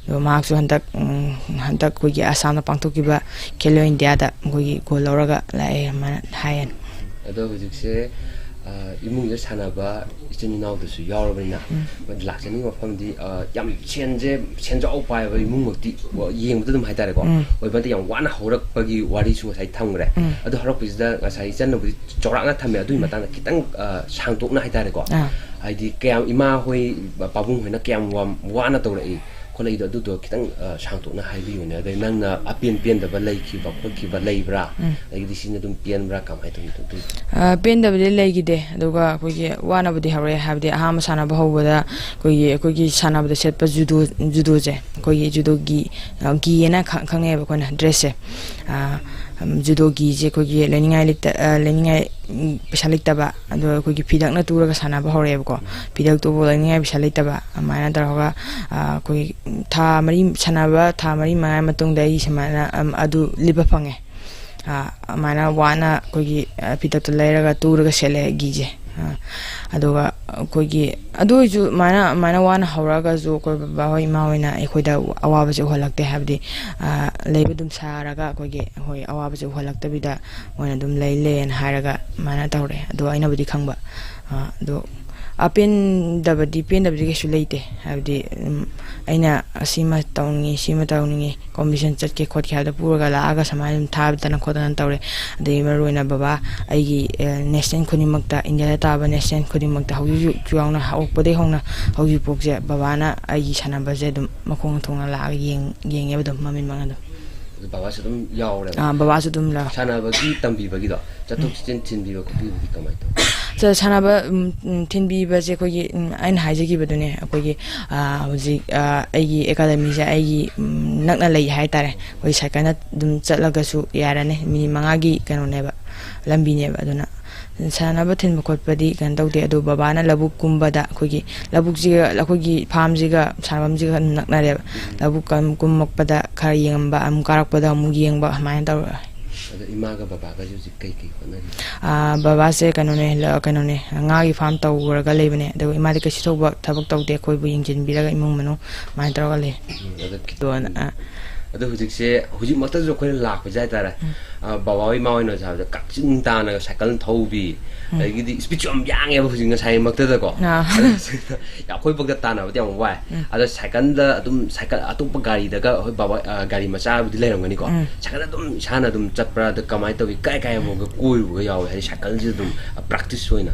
ꯑꯗꯣ ꯃꯍꯥꯛꯁꯨ ꯍꯟꯗꯛ, ꯎꯝ, ꯍꯟꯗꯛ ꯑꯩꯈꯣꯏꯒꯤ ꯑꯁꯥꯝꯗ ꯄꯥꯡꯊꯣꯛꯈꯤꯕ ꯈꯦꯂꯣ ꯏꯟꯗꯤꯌꯥꯗ ꯑꯩꯈꯣꯏꯒꯤ ꯒꯣꯜ ꯂꯧꯔꯒ ꯂꯥꯛꯑꯦ, ꯑꯗꯨꯃꯥꯏꯅ ꯍꯥꯏꯌꯦ꯫ ꯑꯗꯣ ꯍꯧꯖꯤꯛꯁꯦ, ꯑ, ꯏꯃꯨꯡꯗ ꯁꯥꯟꯅꯕ ꯏꯆꯤꯟ ꯏꯅꯥꯎꯗꯨꯁꯨ ꯌꯥꯎꯔꯕꯅꯤꯅ, ꯎꯝ꯫ ꯂꯥꯛꯆꯅꯤꯡꯕ ꯃꯐꯝꯗꯤ, ꯑ, ꯌꯥꯝ ꯁꯦꯟꯁꯦ, ꯁꯦꯟꯖꯥꯎ ꯄꯥꯏꯕ ꯏꯃꯨꯡꯃꯛꯇꯤ, ꯑ, ꯌꯦꯡꯕꯗ ꯑꯗꯨꯝ ꯍꯥꯏꯇꯥꯔꯦꯀꯣ, ꯎꯝ꯫ ꯑꯣꯏꯕ ꯅꯠꯇꯦ꯫ ꯌꯥꯝ ꯋꯥꯅ ꯍꯧꯔꯛꯄꯒꯤ ꯋꯥꯔꯤꯁꯨ ꯉꯁꯥꯏ ꯊꯝꯈ꯭ꯔꯦ꯫ ꯎꯝ꯫ ꯑꯗꯣ ꯍꯧꯔꯛꯄꯁꯤꯗ ꯉꯁꯥꯏ ꯏꯆꯟꯅꯕꯨꯗꯤ ꯆꯥꯎꯔꯥꯛꯅ ꯊꯝꯃꯦ, ꯑꯗꯨꯒꯤ ꯎꯝ꯫ ꯃꯇꯥꯡꯗ ꯈꯤꯇꯪ, ꯑ, ꯁꯥꯡꯗꯣꯛꯅ ꯍꯥꯏꯇꯥꯔꯦꯀꯣ, ꯑꯥ꯫ ꯍꯥꯏꯗꯤ ꯀꯌꯥꯝ, ꯏꯃꯥ ꯍꯣꯏ, ꯄꯥꯕꯨꯡ ꯍꯣꯏꯅ ꯀꯌꯥꯝ ꯋꯥ-, ꯋꯥꯅ ꯇꯧꯔꯛꯏ ꯈꯣꯠꯂꯛꯏꯗꯣ, ꯑꯗꯨꯗꯣ ꯈꯤꯇꯪ, ꯑ, ꯁꯥꯡꯗꯣꯛꯅ ꯍꯥꯏꯕꯤꯌꯨꯅꯦ꯫ ꯑꯗꯩ ꯅꯪꯅ ꯑꯄꯦꯟ ꯄꯦꯟꯗꯕ ꯂꯩꯈꯤꯕ ꯈꯣꯠꯈꯤꯕ ꯂꯩꯕ꯭ꯔꯥ? ꯎꯝ꯫ ꯑꯗꯒꯤꯗꯤ ꯁꯤꯅ ꯑꯗꯨꯝ ꯄꯦꯟꯕ꯭ꯔꯥ? ꯀꯃꯥꯏꯅ ꯇꯧꯔꯤꯅꯣ ꯑꯗꯨꯏꯗꯣ? ꯑ, ꯄꯦꯟꯗꯕꯗꯤ ꯂꯩꯈꯤꯗꯦ, ꯑꯗꯨꯒ ꯑꯩꯈꯣꯏꯒꯤ ꯋꯥꯅꯕꯨꯗꯤ ꯍꯧꯔꯛꯑꯦ, ꯍꯥꯏꯕꯗꯤ ꯑꯍꯥꯟꯕ ꯁꯥꯟꯅꯕ ꯍꯧꯕꯗ ꯑꯩꯈꯣꯏꯒꯤ, ꯑꯩꯈꯣꯏꯒꯤ ꯁꯥꯟꯅꯕꯗ ꯁꯦꯠꯄ ꯖꯨꯗꯣ, ꯖꯨꯗꯣꯁꯦ, ꯑꯩꯈꯣꯏꯒꯤ ꯖꯨꯗꯣ ꯒꯤ, ꯑ, ꯒꯤ ꯍꯥꯏꯅ ꯈ-, ꯈꯪꯅꯩꯌꯦꯕ ꯑꯩꯈꯣꯏꯅ ꯗ꯭ꯔꯦꯁꯁꯦ꯫ ꯑ, ꯎꯝ, ꯖꯨꯗꯣ ꯒꯤꯁꯦ ꯑꯩꯈꯣꯏꯒꯤ ꯂꯩꯅꯤꯡꯉꯥꯏ ꯂꯩꯇ-, ꯑ, ꯂꯩꯅꯤꯡꯉꯥꯏ, ꯎꯝ, ꯄꯩꯁꯥ ꯂꯩꯇꯕ, ꯑꯗꯣ ꯑꯩꯈꯣꯏꯒꯤ ꯐꯤꯗꯛꯅ ꯇꯨꯔꯒ ꯁꯥꯟꯅꯕ ꯍꯧꯔꯛꯑꯦꯕꯀꯣ꯫ ꯐꯤꯗꯛ ꯇꯨꯕ ꯂꯩꯅꯤꯡꯉꯥꯏ ꯄꯩꯁꯥ ꯂꯩꯇꯕ, ꯑꯗꯨꯃꯥꯏꯅ ꯇꯧꯔꯒ, ꯑ, ꯑꯩꯈꯣꯏ ꯊꯥ ꯃꯔꯤ ꯁꯥꯟꯅꯕ, ꯊꯥ ꯃꯔꯤ ꯃꯉꯥ ꯃꯇꯨꯡꯗ ꯑꯩ ꯁꯨꯃꯥꯏꯅ, ꯑꯝ, ꯑꯗꯨ ꯂꯤꯠꯄ ꯐꯪꯉꯦ꯫ ꯑ, ꯑꯗꯨꯃꯥꯏꯅ ꯋꯥꯅ ꯑꯩꯈꯣꯏꯒꯤ, ꯑ, ꯐꯤꯗꯛꯇꯣ ꯂꯩꯔꯒ ꯇꯨꯔꯒ ꯁꯦꯠꯂꯦ ꯒꯤꯁꯦ꯫ ꯑ, ꯑꯗꯨꯒ, ꯑꯩꯈꯣꯏꯒꯤ ꯑꯗꯨ ꯑꯣꯏꯔꯁꯨ ꯑꯗꯨꯃꯥꯏꯅ ꯑꯗꯨꯃꯥꯏꯅ ꯋꯥꯅ ꯍꯧꯔꯛꯑꯒꯁꯨ ꯑꯩꯈꯣꯏ ꯕꯕꯥ ꯍꯣꯏ ꯏꯃꯥ ꯍꯣꯏꯅ ꯑꯩꯈꯣꯏꯗ ꯑꯋꯥꯕꯁꯦ ꯎꯍꯜꯂꯛꯇꯦ꯫ ꯍꯥꯏꯕꯗꯤ ꯂꯩꯕ ꯑꯗꯨꯝ ꯁꯥꯔꯒ ꯑꯩꯈꯣꯏꯒꯤ ꯍꯣꯏ ꯑꯋꯥꯕꯁꯦ ꯎꯍꯜꯂꯛꯇꯕꯤꯗ ꯃꯣꯏꯅ ꯑꯗꯨꯝ ꯂꯩ ꯂꯩꯌꯦꯅ ꯍꯥꯏꯔꯒ ꯑꯗꯨꯃꯥꯏꯅ ꯇꯧꯔꯦ꯫ ꯑꯗꯣ ꯑꯩꯅꯕꯨꯗꯤ ꯈꯪꯕ꯫ ꯑꯗꯣ ꯑꯄꯦꯟꯗꯕꯗꯤ ꯄꯦꯟꯗꯕꯗꯤ ꯀꯩꯁꯨ ꯂꯩꯇꯦ꯫ ꯍꯥꯏꯕꯗꯤ ꯑꯩꯅ ꯑꯁꯤꯃ ꯇꯧꯅꯤꯡꯉꯤ, ꯁꯤꯃ ꯇꯧꯅꯤꯡꯉꯤ, ꯀꯣꯝꯄꯤꯇꯤꯁꯟ ꯆꯠꯀꯦ ꯈꯣꯠꯀꯦ ꯍꯥꯏꯕꯗ ꯄꯨꯔꯒ ꯂꯥꯛꯑꯒ ꯁꯨꯃꯥꯏꯅ ꯑꯗꯨꯝ ꯊꯥꯗꯅ ꯈꯣꯠꯇꯅ ꯇꯧꯔꯦ꯫ ꯑꯗꯒꯤ ꯃꯔꯨꯑꯣꯏꯅ ꯕꯕꯥ ꯑꯩꯒꯤ ꯅꯦꯁꯅꯦꯜ ꯈꯨꯗꯤꯡꯃꯛꯇ, ꯏꯟꯗꯤꯌꯥꯗ ꯇꯥꯕ ꯅꯦꯁꯅꯦꯜ ꯈꯨꯗꯤꯡꯃꯛꯇ ꯍꯧꯖꯤꯛ ꯍꯧꯖꯤꯛ ꯍꯧꯅ ꯍꯧꯔꯛꯄꯗꯒꯤ ꯍꯧꯅ ꯍꯧꯖꯤꯛꯐꯥꯎꯁꯦ ꯕꯕꯥꯅ ꯑꯩꯒꯤ ꯁꯥꯟꯅꯕꯁꯦ ꯑꯗꯨꯝ ꯃꯈꯣꯡ ꯊꯣꯡꯅ ꯂꯥꯛꯑꯒ ꯌꯦꯡꯉꯦꯕ ꯑꯗꯨꯝ ꯃꯃꯤꯠ ꯃꯥꯡꯅ ꯑꯗꯨꯝ꯫ ꯑꯗꯨ ꯕꯕꯥꯁꯨ ꯑꯗꯨꯝ ꯌꯥꯎꯔꯦꯕ꯫ ꯑꯥ, ꯕꯕꯥꯁꯨ ꯑꯗꯨꯝ ꯂꯥꯛ ꯁꯥꯟꯅꯕꯒꯤ ꯇꯝꯕꯤꯕꯒꯤꯗꯣ, ꯆꯠꯊꯣꯛ ꯆꯠꯁꯤꯟ ꯊꯤꯟꯕꯤꯕ ꯈꯣꯠꯄꯤꯕꯗꯤ ꯀꯃꯥꯏꯅ ꯇꯧꯋꯤ? ꯁꯥꯟꯅꯕ ꯊꯤꯟꯕꯤꯕꯁꯦ ꯑꯩꯈꯣꯏꯒꯤ ꯑꯩꯅ ꯍꯥꯏꯖꯈꯤꯕꯗꯨꯅꯦ꯫ ꯑꯩꯈꯣꯏꯒꯤ ꯍꯧꯖꯤꯛ ꯑꯩꯒꯤ ꯑꯦꯀꯥꯗꯃꯤꯁꯦ ꯑꯩꯒꯤ ꯅꯛꯅ ꯂꯩ ꯍꯥꯏꯇꯥꯔꯦ꯫ ꯑꯩꯈꯣꯏ ꯁꯥꯏꯀꯜꯅ ꯑꯗꯨꯝ ꯆꯠꯂꯒꯁꯨ ꯌꯥꯔꯅꯤ꯫ ꯃꯤꯅꯤꯠ ꯃꯉꯥꯒꯤ ꯀꯩꯅꯣꯅꯦꯕ, ꯂꯝꯕꯤꯅꯦꯕ꯫ ꯑꯗꯨꯅ ꯁꯥꯟꯅꯕ ꯊꯤꯟꯕ ꯈꯣꯠꯄꯗꯤ ꯀꯩꯅꯣ ꯇꯧꯗꯦ꯫ ꯑꯗꯣ ꯕꯕꯥꯅ ꯂꯧꯕꯨꯛꯀꯨꯝꯕꯗ, ꯑꯩꯈꯣꯏꯒꯤ ꯂꯧꯕꯨꯛꯁꯤꯒ ꯑꯩꯈꯣꯏꯒꯤ ꯐꯥꯝꯁꯤꯒ ꯁꯥꯟꯅꯐꯝꯁꯤꯒ ꯑꯗꯨꯝ ꯅꯛꯅꯔꯦꯕ꯫ ꯂꯧꯕꯨꯛ ꯀꯨꯝꯃꯛꯄꯗ ꯈꯔ ꯌꯦꯡꯉꯝꯕ, ꯑꯃꯨꯛ ꯀꯥꯔꯛꯄꯗ ꯑꯃꯨꯛ ꯌꯦꯡꯕ, ꯑꯗꯨꯃꯥꯏꯅ ꯇꯧꯔꯦ꯫ ꯑꯗꯣ ꯏꯃꯥꯒ ꯕꯕꯥꯒꯁꯦ ꯍꯧꯖꯤꯛ ꯀꯩ ꯀꯩ ꯍꯣꯠꯅꯔꯤ? ꯕꯕꯥꯁꯦ ꯀꯩꯅꯣꯅꯦ, ꯀꯩꯅꯣꯅꯦ, ꯉꯥꯒꯤ ꯐꯥꯝ ꯇꯧꯔꯒ ꯂꯩꯕꯅꯦ꯫ ꯑꯗꯨꯒ ꯏꯃꯥꯗꯤ ꯀꯩꯁꯨ ꯇꯧꯕ ꯊꯕꯛ ꯇꯧꯗꯦ, ꯑꯩꯈꯣꯏꯕꯨ ꯌꯦꯡꯁꯤꯟꯕꯤꯔꯒ ꯏꯃꯨꯡ ꯃꯅꯨꯡ ꯑꯗꯨꯃꯥꯏꯅ ꯇꯧꯔꯒ ꯂꯩ꯫ ꯑꯗꯣ ꯍꯧꯖꯤꯛꯁꯦ, ꯍꯧꯖꯤꯛꯃꯛꯇꯁꯨ ꯑꯩꯈꯣꯏꯅ ꯂꯥꯛꯄꯁꯦ ꯍꯥꯏꯇꯥꯔꯦ, ꯕꯕꯥ ꯍꯣꯏ ꯏꯃꯥ ꯍꯣꯏꯅ ꯍꯥꯏꯕꯗ ꯀꯛꯆꯤꯡ ꯇꯥꯅꯒ ꯁꯥꯏꯀꯜ ꯊꯧꯕꯤ, ꯑꯗꯒꯤꯗꯤ ꯏꯁꯄꯤꯠꯁꯨ ꯌꯥꯝ ꯌꯥꯡꯉꯦꯕ ꯍꯧꯖꯤꯛ ꯉꯁꯥꯏꯃꯛꯇꯗꯀꯣ꯫ ꯑꯩꯈꯣꯏꯐꯧꯗ ꯇꯥꯟꯅꯕꯗꯤ ꯌꯥꯝ ꯋꯥꯏ꯫ ꯑꯗꯣ ꯁꯥꯏꯀꯜꯗ ꯑꯗꯨꯝ, ꯁꯥꯏꯀꯜ ꯑꯇꯣꯞꯄ ꯒꯥꯔꯤꯗꯒ, ꯍꯣꯏ ꯕꯕꯥ, ꯒꯥꯔꯤ ꯃꯆꯥꯕꯨꯗꯤ ꯂꯩꯔꯝꯒꯅꯤꯀꯣ꯫ ꯁꯥꯏꯀꯜꯗ ꯑꯗꯨꯝ ꯏꯁꯥꯅ ꯑꯗꯨꯝ ꯆꯠꯄ꯭ꯔꯥ? ꯑꯗ ꯀꯃꯥꯏꯅ ꯇꯧꯏ? ꯀꯥꯏ ꯀꯥꯏꯐꯥꯎꯒ ꯀꯣꯏꯔꯨꯕꯒ ꯌꯥꯎꯋꯦ, ꯍꯥꯏꯗꯤ ꯁꯥꯏꯀꯜꯁꯤꯗ ꯑꯗꯨꯝ ꯄ꯭ꯔꯥꯛꯇꯤꯁ ꯑꯣꯏꯅ?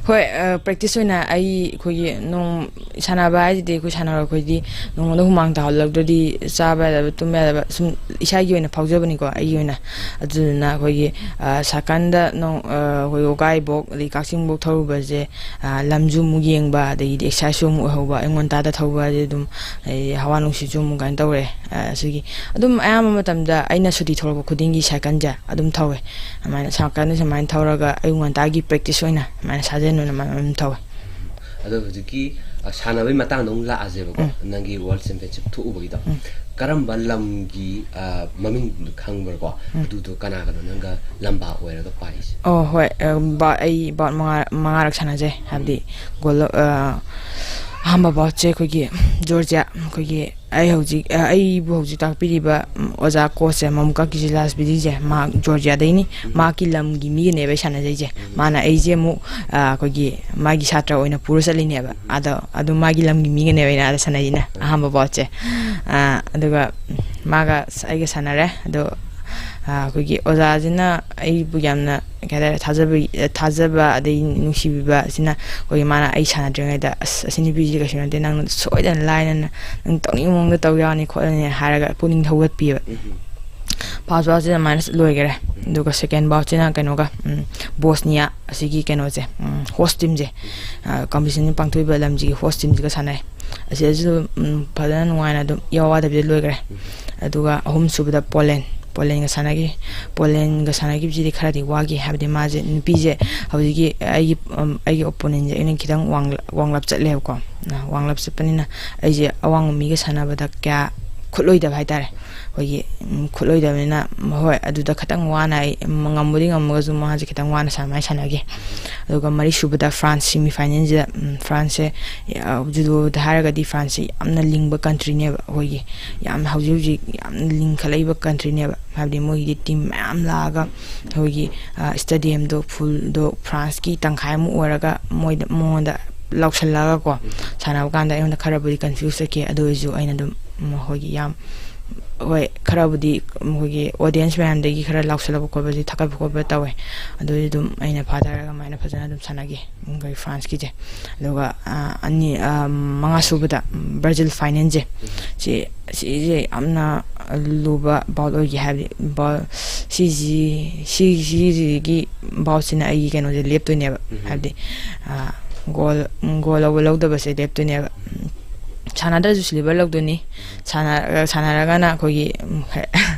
ꯍꯣꯏ, ꯄ꯭ꯔꯦꯛꯇꯤꯁ ꯑꯣꯏꯅ ꯑꯩ, ꯑꯩꯈꯣꯏꯒꯤ ꯅꯣꯡ ꯁꯥꯟꯅꯕ ꯍꯥꯏꯁꯤꯗꯤ ꯑꯩꯈꯣꯏ ꯁꯥꯟꯅꯔꯣꯏ ꯑꯩꯈꯣꯏꯗꯤ ꯅꯣꯡꯃꯗ ꯍꯨꯃꯥꯡ ꯇꯥꯍꯜꯂꯛꯇ꯭ꯔꯗꯤ ꯆꯥꯕ ꯌꯥꯗꯕ, ꯇꯨꯝꯕ ꯌꯥꯗꯕ, ꯁꯨꯝ ꯏꯁꯥꯒꯤ ꯑꯣꯏꯅ ꯐꯥꯎꯖꯕꯅꯤꯀꯣ, ꯑꯩꯒꯤ ꯑꯣꯏꯅ꯫ ꯑꯗꯨꯗꯨꯅ ꯑꯩꯈꯣꯏꯒꯤ ꯁꯥꯏꯀꯜꯗ ꯅꯣꯡ, ꯑꯩꯈꯣꯏ ꯋꯥꯒꯥꯏꯕꯣꯛ ꯑꯗꯩ ꯀꯛꯆꯤꯡꯕꯣꯛ ꯊꯧꯔꯨꯕꯁꯦ, ꯂꯝꯁꯨ ꯑꯃꯨꯛ ꯌꯦꯡꯕ, ꯑꯗꯒꯤꯗꯤ ꯑꯦꯛꯁꯔꯁꯥꯏꯁꯁꯨ ꯑꯃꯨꯛ ꯑꯣꯏꯍꯧꯕ, ꯑꯩꯉꯣꯟ ꯇꯥꯗ ꯊꯧꯕ ꯍꯥꯏꯗꯤ ꯑꯗꯨꯝ, ꯑꯩ ꯍꯋꯥ ꯅꯨꯡꯁꯤꯠꯁꯨ ꯑꯃꯨꯛ ꯀꯩꯅꯣ ꯇꯧꯔꯦ꯫ ꯑꯁꯤꯒꯤ ꯑꯗꯨꯝ ꯑꯌꯥꯝꯕ ꯃꯇꯝꯗ ꯑꯩꯅ ꯁꯨꯇꯤ ꯊꯣꯛꯂꯛꯄ ꯈꯨꯗꯤꯡꯒꯤ ꯁꯥꯏꯀꯜꯁꯦ ꯑꯗꯨꯝ ꯊꯧꯋꯦ꯫ ꯑꯗꯨꯃꯥꯏꯅ ꯁꯥꯏꯀꯜꯁꯦ ꯁꯨꯃꯥꯏꯅ ꯊꯧꯔꯒ ꯑꯌꯨꯛ ꯉꯟꯇꯥꯒꯤ ꯄ꯭ꯔꯦꯛꯇꯤꯁ ꯑꯣꯏꯅ ꯑꯗꯨꯃꯥꯏꯅ ꯁꯥꯖꯦꯜ ꯑꯣꯏꯅ ꯑꯗꯨꯝ ꯊꯧꯋꯦ꯫ ꯑꯗꯣ ꯍꯧꯖꯤꯛꯀꯤ ꯑ, ꯁꯥꯟꯅꯕꯒꯤ ꯃꯇꯥꯡꯗ ꯑꯃꯨꯛ ꯂꯥꯛꯑꯁꯦꯕꯀꯣ, ꯎꯝ꯫ ꯅꯪꯒꯤ World Championship ꯊꯣꯛꯎꯕꯒꯤꯗꯣ꯫ ꯎꯝ꯫ ꯀꯔꯝꯕ ꯂꯝꯒꯤ, ꯑ, ꯃꯃꯤꯡ ꯈꯪꯕ꯭ꯔꯥꯀꯣ? ꯎꯝ꯫ ꯑꯗꯨꯗꯣ ꯀꯅꯥ ꯀꯅꯥ ꯅꯪꯒ ꯂꯝꯕꯥ ꯑꯣꯏꯔꯒ ꯄꯥꯏꯁꯦ? ꯑꯣ, ꯍꯣꯏ꯫ ꯑ, ꯕ-, ꯑꯩ bout ꯃꯉꯥ, ꯃꯉꯥꯔꯛ ꯁꯥꯟꯅꯖꯩ꯫ ꯍꯥꯏꯕꯗꯤ, ꯎꯝ꯫ ꯒꯣꯜ, ꯑ, ꯑꯍꯥꯟꯕ boutꯁꯦ ꯑꯩꯈꯣꯏꯒꯤ Georgia, ꯑꯩꯈꯣꯏꯒꯤ ꯑꯩ ꯍꯧꯖꯤꯛ, ꯑ, ꯑꯩꯕꯨ ꯍꯧꯖꯤꯛ ꯇꯥꯛꯄꯤꯔꯤꯕ, ꯎꯝ, ꯑꯣꯖꯥ coachꯁꯦ, ꯃꯃꯨꯀꯥ ꯀꯤꯖꯤꯂꯥꯁ ꯕꯤꯗꯤꯁꯦ, ꯃꯥ Georgiaꯗꯩꯅꯤ꯫ ꯎꯝ꯫ ꯃꯍꯥꯛꯀꯤ ꯂꯝꯒꯤ ꯃꯤꯒꯅꯦꯕ ꯑꯩ ꯁꯥꯟꯅꯖꯩꯁꯦ꯫ ꯎꯝ꯫ ꯃꯥꯅ ꯑꯩꯁꯦ ꯑꯃꯨꯛ, ꯑ, ꯑꯩꯈꯣꯏꯒꯤ ꯃꯥꯒꯤ ꯁꯥꯇ꯭ꯔ ꯑꯣꯏꯅ ꯄꯨꯔ ꯆꯠꯂꯤꯅꯦꯕ꯫ ꯑꯗꯣ ꯑꯗꯨꯝ ꯃꯥꯒꯤ ꯂꯝꯒꯤ ꯃꯤꯒꯅꯦꯕ ꯑꯩꯅ ꯑꯥꯗ ꯁꯥꯟꯅꯩꯁꯤꯅ, ꯑꯍꯥꯟꯕ boutꯁꯦ꯫ ꯑ, ꯑꯗꯨꯒ ꯃꯥꯒ ꯁ-, ꯑꯩꯒ ꯁꯥꯟꯅꯔꯦ꯫ ꯑꯗꯣ, ꯑ, ꯑꯩꯈꯣꯏꯒꯤ ꯑꯣꯖꯥꯁꯤꯅ ꯑꯩꯕꯨ ꯌꯥꯝꯅ, ꯀꯩ ꯍꯥꯏꯇꯥꯔꯦ, ꯊꯥꯖꯕ, ꯊꯥꯖꯕ ꯑꯗꯩ ꯅꯨꯡꯁꯤꯕꯤꯕ ꯑꯁꯤꯅ, ꯑꯩꯈꯣꯏꯒꯤ ꯃꯥꯅ ꯑꯩ ꯁꯥꯟꯅꯗ꯭ꯔꯤꯉꯩꯗ, "ꯑꯁ, ꯑꯁꯤ ꯅꯨꯄꯤꯁꯤ ꯀꯩꯁꯨ ꯅꯠꯇꯦ, ꯅꯪꯅ ꯁꯣꯏꯗꯅ ꯂꯥꯏꯅ ꯅꯪ ꯇꯧꯅꯤꯡꯕ ꯃꯑꯣꯡꯗ ꯇꯧ ꯌꯥꯅꯤ ꯈꯣꯠꯂꯅꯤ" ꯍꯥꯏꯔꯒ ꯄꯨꯛꯅꯤꯡ ꯊꯧꯒꯠꯄꯤꯕ꯫ ꯎꯝ꯫ First boutꯁꯤꯗ ꯑꯗꯨꯃꯥꯏꯅ ꯂꯣꯏꯈꯔꯦ꯫ ꯎꯝ꯫ ꯑꯗꯨꯒ second boutꯁꯤꯅ ꯀꯩꯅꯣꯒ, ꯎꯝ, Bosnia, ꯑꯁꯤꯒꯤ ꯀꯩꯅꯣꯁꯦ, ꯎꯝ, host teamꯁꯦ, ꯑ, competition ꯄꯥꯡꯊꯣꯛꯏꯕ ꯂꯝꯁꯤꯒꯤ host teamꯁꯤꯒ ꯁꯥꯟꯅꯩ꯫ ꯑꯁꯤꯗꯁꯨ, ꯎꯝ, ꯐꯖꯅ ꯅꯨꯡꯉꯥꯏꯅ ꯑꯗꯨꯝ ꯏꯋꯥ ꯋꯥꯗꯕꯤꯗ ꯂꯣꯏꯈ꯭ꯔꯦ꯫ ꯎꯝ꯫ ꯑꯗꯨꯒ ꯑꯍꯨꯝꯁꯨꯕꯗ Poland, Polandꯒ ꯁꯥꯟꯅꯈꯤ꯫ Polandꯒ ꯁꯥꯟꯅꯈꯤꯕꯁꯤꯗꯤ ꯈꯔꯗꯤ ꯋꯥꯈꯤ, ꯍꯥꯏꯕꯗꯤ ꯃꯥꯁꯦ, ꯅꯨꯄꯤꯁꯦ, ꯍꯧꯖꯤꯛꯀꯤ ꯑꯩꯒꯤ, ꯎꯝ, ꯑꯩꯒꯤ opponentꯁꯦ ꯑꯩꯅ ꯈꯤꯇꯪ ꯋꯥꯡꯂ-, ꯋꯥꯡꯂꯞ ꯆꯠꯂꯦꯕꯀꯣ꯫ ꯑ, ꯋꯥꯡꯂꯞ ꯆꯠꯄꯅꯤꯅ ꯑꯩꯁꯦ ꯑꯋꯥꯡꯕ ꯃꯤꯒ ꯁꯥꯟꯅꯕꯗ ꯀꯌꯥ ꯈꯨꯠꯂꯣꯏꯗꯕ ꯍꯥꯏꯇꯥꯔꯦ꯫ ꯑꯩꯈꯣꯏꯒꯤ, ꯎꯝ, ꯈꯨꯠꯂꯣꯏꯗꯕꯅꯤꯅ, ꯍꯣꯏ, ꯑꯗꯨꯗ ꯈꯤꯇꯪ ꯋꯥꯅ ꯑꯩ, ꯎꯝ, ꯉꯝꯕꯨꯗꯤ ꯉꯝꯃꯒꯁꯨ ꯃꯥꯁꯦ ꯈꯤꯇꯪ ꯋꯥꯅ ꯁꯥꯟꯅ-, ꯁꯥꯟꯅꯈꯤ꯫ ꯑꯗꯨꯒ ꯃꯔꯤꯁꯨꯕꯗ France semi finalꯁꯤꯗ, ꯎꯝ, Franceꯁꯦ, ꯑ, judoꯗ ꯍꯥꯏꯔꯒꯗꯤ Franceꯁꯦ ꯌꯥꯝꯅ ꯂꯤꯡꯕ countryꯅꯦꯕ꯫ ꯑꯩꯈꯣꯏꯒꯤ ꯌꯥꯝ ꯍꯧꯖꯤꯛ ꯍꯧꯖꯤꯛ ꯌꯥꯝꯅ ꯂꯤꯡꯈꯠꯂꯛꯏꯕ countryꯅꯦꯕ꯫ ꯍꯥꯏꯕꯗꯤ ꯃꯣꯏꯒꯤꯗꯤ team ꯃꯌꯥꯝ ꯂꯥꯛꯑꯒ ꯑꯩꯈꯣꯏꯒꯤ, ꯑ, stadiumꯗꯣ fullꯗꯣ Franceꯀꯤ ꯇꯪꯈꯥꯏꯃꯨꯛ ꯑꯣꯏꯔꯒ ꯃꯣꯏꯗ, ꯃꯉꯣꯟꯗ ꯂꯥꯎꯁꯜꯂꯒꯀꯣ ꯁꯥꯟꯅꯕ ꯀꯥꯟꯗ ꯑꯩꯉꯣꯟꯗ ꯈꯔꯕꯨꯗꯤ confuse ꯆꯠꯈꯤ꯫ ꯑꯗꯨ ꯑꯣꯏꯔꯁꯨ ꯑꯩꯅ ꯑꯗꯨꯝ, ꯎꯝ, ꯑꯩꯈꯣꯏꯒꯤ ꯌꯥꯝ, ꯍꯣꯏ, ꯈꯔꯕꯨꯗꯤ ꯑꯩꯈꯣꯏꯒꯤ audience ꯃꯌꯥꯝꯗꯒꯤ ꯈꯔ ꯂꯥꯎꯁꯜꯂꯛꯄ ꯈꯣꯠꯄꯁꯦ, ꯊꯥꯒꯠꯄ ꯈꯣꯠꯄ ꯇꯧꯋꯦ꯫ ꯑꯗꯨꯗꯤ ꯑꯗꯨꯝ ꯑꯩꯅ ꯐꯥꯊꯔꯒ ꯑꯗꯨꯃꯥꯏꯅ ꯐꯖꯅ ꯑꯗꯨꯝ ꯁꯥꯟꯅꯈꯤ, ꯎꯝ, ꯑꯩꯈꯣꯏ Franceꯀꯤꯁꯦ꯫ ꯑꯗꯨꯒ, ꯑ, ꯑꯅꯤ, ꯑ, ꯃꯉꯥꯁꯨꯕꯗ, ꯎꯝ, Brazil finalꯁꯦ, ꯁꯤ, ꯁꯤꯁꯦ ꯌꯥꯝꯅ ꯂꯨꯕ bout ꯑꯣꯏꯈꯤ꯫ ꯍꯥꯏꯕꯗꯤ bout, ꯁꯤꯁꯤ, ꯁꯤ, ꯁꯤꯁꯤꯒꯤ boutꯁꯤꯅ ꯑꯩꯒꯤ ꯀꯩꯅꯣꯁꯦ ꯂꯦꯞꯇꯣꯏꯅꯦꯕ꯫ ꯎꯝ꯫ ꯍꯥꯏꯕꯗꯤ, ꯑ, gold, gold ꯂꯧꯕ ꯂꯧꯗꯕꯁꯦ ꯂꯦꯞꯇꯣꯏꯅꯦꯕ꯫ ꯎꯝ, ꯁꯥꯟꯅꯗ꯭ꯔꯁꯨ silver ꯂꯧꯗꯣꯏꯅꯤ꯫ ꯁꯥꯟꯅ-, ꯁꯥꯟꯅꯔꯒꯅ ꯑꯩꯈꯣꯏꯒꯤ, ꯎꯝ,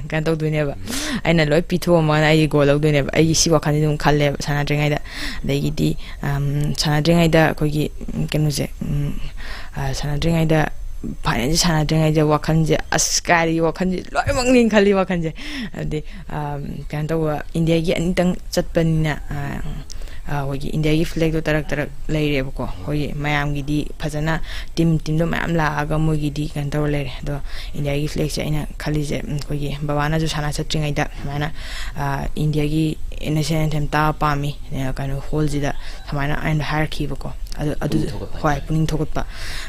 ꯀꯩꯅꯣ ꯇꯧꯗꯣꯏꯅꯦꯕ꯫ ꯎꯝ꯫ ꯑꯩꯅ ꯂꯣꯏ ꯄꯤꯊꯣꯛꯑꯝꯃꯒꯅ ꯑꯩꯒꯤ ꯒꯣꯜ ꯂꯧꯗꯣꯏꯅꯦꯕ꯫ ꯑꯩꯒꯤ ꯁꯤ ꯋꯥꯈꯜꯁꯦ ꯑꯗꯨꯝ ꯈꯜꯂꯦꯕ ꯁꯥꯟꯅꯗ꯭ꯔꯤꯉꯩꯗ꯫ ꯑꯗꯒꯤꯗꯤ, ꯑꯝ, ꯁꯥꯟꯅꯗ꯭ꯔꯤꯉꯩꯗ ꯑꯩꯈꯣꯏꯒꯤ, ꯎꯝ, ꯀꯩꯅꯣꯁꯦ, ꯎꯝ, ꯑ, ꯁꯥꯟꯅꯗ꯭ꯔꯤꯉꯩꯗ ꯐꯥꯏꯅꯦꯜꯁꯦ ꯁꯥꯟꯅꯗ꯭ꯔꯤꯉꯩꯗ ꯋꯥꯈꯜꯁꯦ, ꯑꯁ, ꯀꯥꯏꯗꯒꯤ ꯋꯥꯈꯜꯁꯦ ꯂꯣꯏꯅꯃꯛꯅꯤ ꯈꯜꯂꯤ ꯋꯥꯈꯜꯁꯦ꯫ ꯑꯗꯩ, ꯑꯝ, ꯀꯩꯅꯣ ꯇꯧꯕ, ꯏꯟꯗꯤꯌꯥꯒꯤ ꯑꯅꯤꯇꯪ ꯆꯠꯄꯅꯤꯅ, ꯑ, ꯑ, ꯑꯩꯈꯣꯏꯒꯤ ꯏꯟꯗꯤꯌꯥꯒꯤ ꯐ꯭ꯂꯦꯛꯇꯣ ꯇꯔꯛ ꯇꯔꯛ ꯂꯩꯔꯦꯕꯀꯣ꯫ ꯑꯩꯈꯣꯏꯒꯤ ꯃꯌꯥꯝꯒꯤꯗꯤ ꯐꯖꯅ ꯇꯤꯝ, ꯇꯤꯝꯗꯣ ꯃꯌꯥꯝ ꯂꯥꯛꯑꯒ ꯃꯣꯏꯒꯤꯗꯤ ꯀꯩꯅꯣ ꯇꯧꯔ ꯂꯩꯔꯦ꯫ ꯑꯗꯣ ꯏꯟꯗꯤꯌꯥꯒꯤ ꯐ꯭ꯂꯦꯛꯁꯦ ꯑꯩꯅ ꯈꯜꯂꯤꯁꯦ, ꯎꯝ, ꯑꯩꯈꯣꯏꯒꯤ ꯕꯕꯥꯅꯁꯨ ꯁꯥꯟꯅ ꯆꯠꯇ꯭ꯔꯤꯉꯩꯗ ꯁꯨꯃꯥꯏꯅ, ꯑ, ꯏꯟꯗꯤꯌꯥꯒꯤ ꯅꯦꯁꯅꯦꯜ ꯑꯦꯟꯊꯦꯝ ꯇꯥꯕ ꯄꯥꯝꯃꯤ, ꯑ, ꯀꯩꯅꯣ ꯍꯣꯜꯁꯤꯗ ꯁꯨꯃꯥꯏꯅ ꯑꯩꯅ ꯍꯥꯏꯔꯛꯈꯤꯕꯀꯣ꯫ ꯑꯗꯨ, ꯑꯗꯨ, ꯄꯨꯛꯅꯤꯡ ꯊꯧꯒꯠꯄ ꯍꯣꯏ, ꯍꯥꯏꯇꯥꯔꯦ꯫ ꯄꯨꯛꯅꯤꯡ ꯊꯧꯒꯠꯄ꯫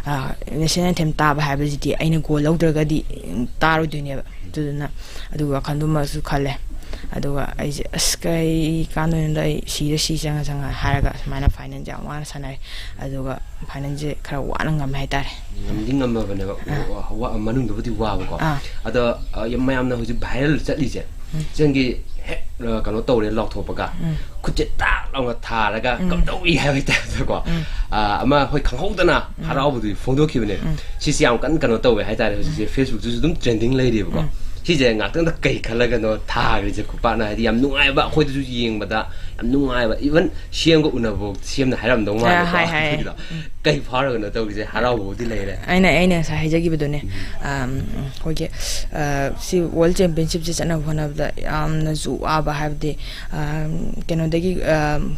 ꯑ, ꯅꯦꯁꯅꯦꯜ ꯑꯦꯟꯊꯦꯝ ꯇꯥꯕ ꯍꯥꯏꯕꯁꯤꯗꯤ ꯑꯩꯅ ꯒꯣꯜ ꯂꯧꯗ꯭ꯔꯒꯗꯤ, ꯎꯝ, ꯇꯥꯔꯣꯏꯗꯣꯏꯅꯦꯕ꯫ ꯑꯗꯨꯗꯨꯅ ꯑꯗꯨꯒꯤ ꯋꯥꯈꯜꯗꯨꯃꯁꯨ ꯈꯜꯂꯦ꯫ ꯑꯗꯨꯒ ꯑꯩꯁꯦ, "ꯑꯁ, ꯀꯩ ꯀꯥꯟꯗꯣꯏꯅꯣꯗ, ꯑꯩ ꯁꯤꯔ ꯁꯤ ꯆꯪꯉ ꯆꯪꯉ" ꯍꯥꯏꯔꯒ ꯁꯨꯃꯥꯏꯅ ꯐꯥꯏꯅꯦꯜꯁꯦ ꯌꯥꯝ ꯋꯥꯅ ꯁꯥꯟꯅꯔꯦ꯫ ꯑꯗꯨꯒ ꯐꯥꯏꯅꯦꯜꯁꯦ ꯈꯔ ꯋꯥꯅ ꯉꯝꯃꯦ ꯍꯥꯏꯇꯥꯔꯦ꯫ ꯉꯝꯗꯤ ꯉꯝꯃꯕꯅꯦꯕ, ꯑꯥ꯫ ꯋꯥ-, ꯋꯥ-, ꯃꯅꯨꯡꯗꯕꯨꯗꯤ ꯋꯥꯕꯀꯣ꯫ ꯑꯥ꯫ ꯑꯗꯣ, ꯑ, ꯌꯥꯝ ꯃꯌꯥꯝꯅ ꯍꯧꯖꯤꯛ ꯚꯥꯏꯔꯦꯜ ꯆꯠꯂꯤꯁꯦ, ꯎꯝ꯫ ꯆꯪꯒꯤ ꯍꯦꯛ, ꯑ, ꯀꯩꯅꯣ ꯇꯧꯔꯦ ꯂꯥꯎꯊꯣꯛꯄꯒ, ꯎꯝ꯫ ꯈꯨꯠꯁꯦ ꯇꯥꯛ ꯂꯥꯎꯅ ꯊꯥꯔꯒ ꯎꯝ꯫ ꯀꯝꯗꯧꯏ ꯍꯥꯏꯕꯒꯤ ꯇꯥꯏꯞꯇꯀꯣ꯫ ꯎꯝ꯫ ꯑ, ꯑꯃ ꯍꯣꯏ ꯈꯪꯍꯧꯗꯅ ꯎꯝ꯫ ꯍꯔꯥꯎꯕꯗꯨꯗꯤ ꯐꯣꯡꯗꯣꯛꯈꯤꯕꯅꯦ꯫ ꯎꯝ꯫ ꯁꯤꯁꯦ ꯌꯥꯝ ꯀꯟꯅ ꯀꯩꯅꯣ ꯇꯧꯋꯦ ꯍꯥꯏꯇꯥꯔꯦ ꯍꯧꯖꯤꯛꯁꯦ, ꯎꯝ꯫ Facebookꯇꯁꯨ ꯑꯗꯨꯝ trending ꯂꯩꯔꯤꯕꯀꯣ꯫ ꯎꯝ꯫ ꯁꯤꯁꯦ ꯉꯥꯛꯇꯪꯗ ꯀꯩ ꯈꯜꯂꯒꯅꯣ ꯊꯥꯈ꯭ꯔꯤꯁꯦ ꯈꯨꯄꯥꯛꯅ, ꯍꯥꯏꯗꯤ ꯌꯥꯝ ꯅꯨꯡꯉꯥꯏꯕ, ꯑꯩꯈꯣꯏꯗꯁꯨ ꯌꯦꯡꯕꯗ ꯌꯥꯝ ꯅꯨꯡꯉꯥꯏꯕ, even ꯁꯦꯝꯒ ꯎꯅꯕꯐꯥꯎ ꯁꯦꯝꯅ ꯍꯥꯏꯔꯝꯗꯧ ꯑ, ꯃꯥꯜꯂꯦꯀꯣ꯫ ꯍꯥꯏ, ꯍꯥꯏ꯫ ꯑꯗꯨꯒꯤꯗꯣ ꯎꯝ꯫ ꯀꯩ ꯐꯥꯎꯔꯒꯅꯣ ꯇꯧꯔꯤꯁꯦ, ꯍꯔꯥꯎꯕꯕꯨꯗꯤ ꯂꯩꯔꯦ꯫ ꯑꯩꯅ, ꯑꯩꯅ ꯉꯁꯥꯏ ꯍꯥꯏꯖꯈꯤꯕꯗꯨꯅꯦ꯫ ꯎꯝ꯫ ꯑꯝ, ꯑꯩꯈꯣꯏꯒꯤ, ꯑ, ꯁꯤ World Championshipꯁꯦ ꯆꯠꯅꯕ ꯍꯣꯠꯅꯕꯗ ꯌꯥꯝꯅꯁꯨ ꯋꯥꯕ, ꯍꯥꯏꯕꯗꯤ, ꯑꯝ, ꯀꯩꯅꯣꯗꯒꯤ, ꯑꯝ,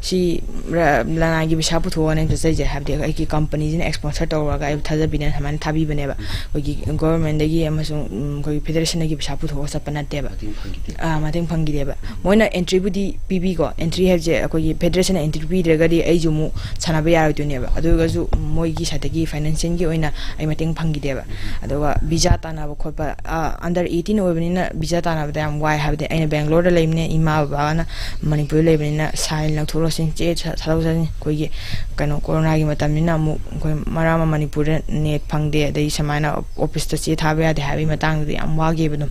ꯁꯤ ꯔ-, ꯂꯅꯥꯏꯒꯤ ꯄꯩꯁꯥ ꯄꯨꯊꯣꯛꯑꯒꯅꯦ ꯆꯠꯆꯩꯁꯦ, ꯍꯥꯏꯕꯗꯤ ꯑꯩꯒꯤ companyꯁꯤꯅ sponsor ꯇꯧꯔꯒ ꯑꯩꯕꯨ ꯊꯥꯖꯕꯤꯗꯅ ꯁꯨꯃꯥꯏꯅ ꯊꯥꯕꯤꯕꯅꯦꯕ꯫ ꯎꯝ꯫ ꯑꯩꯈꯣꯏꯒꯤ governmentꯗꯒꯤ ꯑꯃꯁꯨꯡ, ꯎꯝ, ꯑꯩꯈꯣꯏꯒꯤ federationꯗꯒꯤ ꯄꯩꯁꯥ ꯄꯨꯊꯣꯛꯑꯒ ꯆꯠꯄ ꯅꯠꯇꯦꯕ꯫ ꯃꯇꯦꯡ ꯐꯪꯈꯤꯗꯦ꯫ ꯑꯥ, ꯃꯇꯦꯡ ꯐꯪꯈꯤꯗꯦꯕ꯫ ꯃꯣꯏꯅ entryꯕꯨꯗꯤ ꯄꯤꯕꯤꯀꯣ, entry ꯍꯥꯏꯕꯁꯦ ꯑꯩꯈꯣꯏꯒꯤ federationꯅ entry ꯄꯤꯗ꯭ꯔꯒꯗꯤ ꯑꯩꯁꯨ ꯑꯃꯨꯛ ꯁꯥꯟꯅꯕ ꯌꯥꯔꯣꯏꯗꯣꯏꯅꯦꯕ꯫ ꯑꯗꯨ ꯑꯣꯏꯔꯒꯁꯨ ꯃꯣꯏꯒꯤ sideꯇꯒꯤ financialꯒꯤ ꯑꯣꯏꯅ ꯑꯩ ꯃꯇꯦꯡ ꯐꯪꯈꯤꯗꯦꯕ꯫ ꯑꯗꯨꯒ visa ꯇꯥꯟꯅꯕ ꯈꯣꯠꯄ, ꯑꯥ, under eighteen ꯑꯣꯏꯕꯅꯤꯅ visa ꯇꯥꯟꯅꯕꯗ ꯌꯥꯝ ꯋꯥꯏ, ꯍꯥꯏꯕꯗꯤ ꯑꯩꯅ Bangaloreꯗ ꯂꯩꯕꯅꯤꯅ ꯏꯃꯥ ꯕꯕꯥꯅ ꯃꯅꯤꯄꯨꯔꯗ ꯂꯩꯕꯅꯤꯅ sign ꯂꯧꯊꯣꯛꯂ ꯆꯦ ꯊꯥꯗꯣꯛꯆꯅꯤ꯫ ꯑꯩꯈꯣꯏꯒꯤ ꯀꯩꯅꯣ ꯀꯣꯔꯣꯅꯥꯒꯤ ꯃꯇꯝꯅꯤꯅ ꯑꯃꯨꯛ ꯑꯩꯈꯣꯏ ꯃꯔꯛ ꯑꯃ ꯃꯅꯤꯄꯨꯔꯗ ꯅꯦꯠ ꯐꯪꯗꯦ, ꯑꯗꯩ ꯁꯨꯃꯥꯏꯅ ꯑꯣꯐꯤꯁꯇ ꯆꯦ ꯊꯥꯕ ꯌꯥꯗꯦ ꯍꯥꯏꯕꯒꯤ ꯃꯇꯥꯡꯗꯨꯗꯤ ꯌꯥꯝ ꯋꯥꯈꯤꯕ ꯑꯗꯨꯝ꯫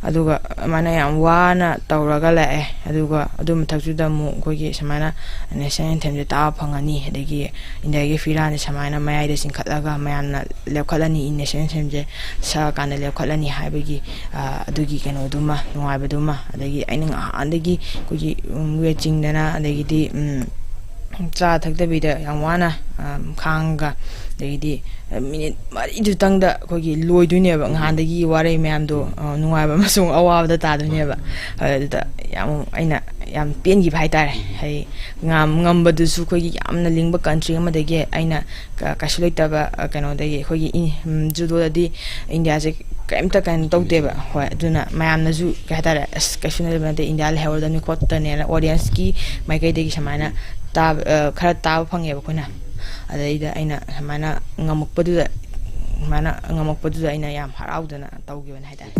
ꯑꯗꯨꯒ ꯑꯗꯨꯃꯥꯏꯅ ꯌꯥꯝ ꯋꯥꯅ ꯇꯧꯔꯒ ꯂꯥꯛꯑꯦ꯫ ꯑꯗꯨꯒ ꯑꯗꯨ ꯃꯊꯛꯇꯨꯗ ꯑꯃꯨꯛ ꯑꯩꯈꯣꯏꯒꯤ ꯁꯨꯃꯥꯏꯅ ꯅꯦꯁꯅꯦꯜ ꯑꯦꯟꯊꯦꯝꯁꯦ ꯇꯥꯕ ꯐꯪꯉꯅꯤ, ꯑꯗꯒꯤ ꯏꯟꯗꯤꯌꯥꯒꯤ ꯐꯤꯔꯥꯁꯦ ꯁꯨꯃꯥꯏꯅ ꯃꯌꯥꯏꯗ ꯆꯤꯡꯈꯠꯂꯒ ꯃꯌꯥꯝꯅ ꯂꯦꯞꯈꯠꯂꯅꯤ, ꯅꯦꯁꯅꯦꯜ ꯑꯦꯟꯊꯦꯝꯁꯦ ꯁꯛꯑꯀꯥꯟꯗ ꯂꯦꯞꯈꯠꯂꯅꯤ ꯍꯥꯏꯕꯒꯤ ꯑꯗꯨꯒꯤ ꯀꯩꯅꯣꯗꯨꯃ, ꯅꯨꯡꯉꯥꯏꯕꯗꯨꯃ, ꯑꯗꯒꯤ ꯑꯩꯅ ꯉꯍꯥꯟꯗꯒꯤ ꯑꯩꯈꯣꯏꯒꯤ ꯋꯦꯠ ꯆꯤꯡꯗꯅ, ꯑꯗꯒꯤꯗꯤ ꯆꯥ ꯊꯛꯇꯕꯤꯗ ꯌꯥꯝ ꯋꯥꯅ ꯈꯥꯡꯉꯒ, ꯑꯗꯒꯤꯗꯤ ꯃꯤꯅꯤꯠ ꯃꯔꯤꯗꯨꯇꯪꯗ ꯑꯩꯈꯣꯏꯒꯤ ꯂꯣꯏꯗꯣꯏꯅꯦꯕ ꯉꯍꯥꯟꯗꯒꯤ ꯋꯥꯔꯩ ꯃꯌꯥꯝꯗꯣ, ꯅꯨꯡꯉꯥꯏꯕ ꯑꯃꯁꯨꯡ ꯑꯋꯥꯕꯗ ꯇꯥꯗꯣꯏꯅꯦꯕ꯫ ꯑꯗꯨꯗ ꯌꯥꯝ ꯑꯩꯅ ꯌꯥꯝ ꯄꯦꯟꯈꯤꯕ ꯍꯥꯏꯇꯥꯔꯦ꯫ ꯍꯥꯏꯗꯤ ꯉꯝꯕꯗꯨꯁꯨ ꯑꯩꯈꯣꯏꯒꯤ ꯌꯥꯝꯅ ꯂꯤꯡꯕ ꯀꯟꯇ꯭ꯔꯤ ꯑꯃꯗꯒꯤ ꯑꯩꯅ ꯀꯩꯁꯨ ꯂꯩꯇꯕ ꯀꯩꯅꯣꯗꯒꯤ, ꯑꯩꯈꯣꯏꯒꯤ ꯖꯨꯗꯣꯗꯗꯤ ꯏꯟꯗꯤꯌꯥꯁꯦ ꯀꯔꯤꯝꯇ ꯀꯩꯅꯣ ꯇꯧꯗꯦꯕ꯫ ꯍꯣꯏ, ꯑꯗꯨꯅ ꯃꯌꯥꯝꯅꯁꯨ ꯀꯩ ꯍꯥꯏꯇꯥꯔꯦ, "ꯑꯁ, ꯀꯩꯁꯨ ꯂꯩꯕ ꯅꯠꯇꯦ, ꯏꯟꯗꯤꯌꯥ ꯂꯩꯍꯧꯔꯗꯕꯅꯤ ꯈꯣꯠꯇꯅꯦꯅ" ꯑꯣꯗꯤꯌꯦꯟꯁꯀꯤ ꯃꯥꯏꯀꯩꯗꯒꯤ ꯁꯨꯃꯥꯏꯅ ꯇꯥꯕ, ꯈꯔ ꯇꯥꯕ ꯐꯪꯉꯦꯕ ꯑꯩꯈꯣꯏꯅ꯫ ꯑꯗꯩꯗ ꯑꯩꯅ ꯁꯨꯃꯥꯏꯅ ꯉꯝꯃꯛꯄꯗꯨꯗ, ꯁꯨꯃꯥꯏꯅ ꯉꯝꯃꯛꯄꯗꯨꯗ ꯑꯩꯅ ꯌꯥꯝ ꯍꯔꯥꯎꯗꯅ ꯇꯧꯈꯤꯕꯅꯦ ꯍꯥꯏꯇꯥꯔꯦ꯫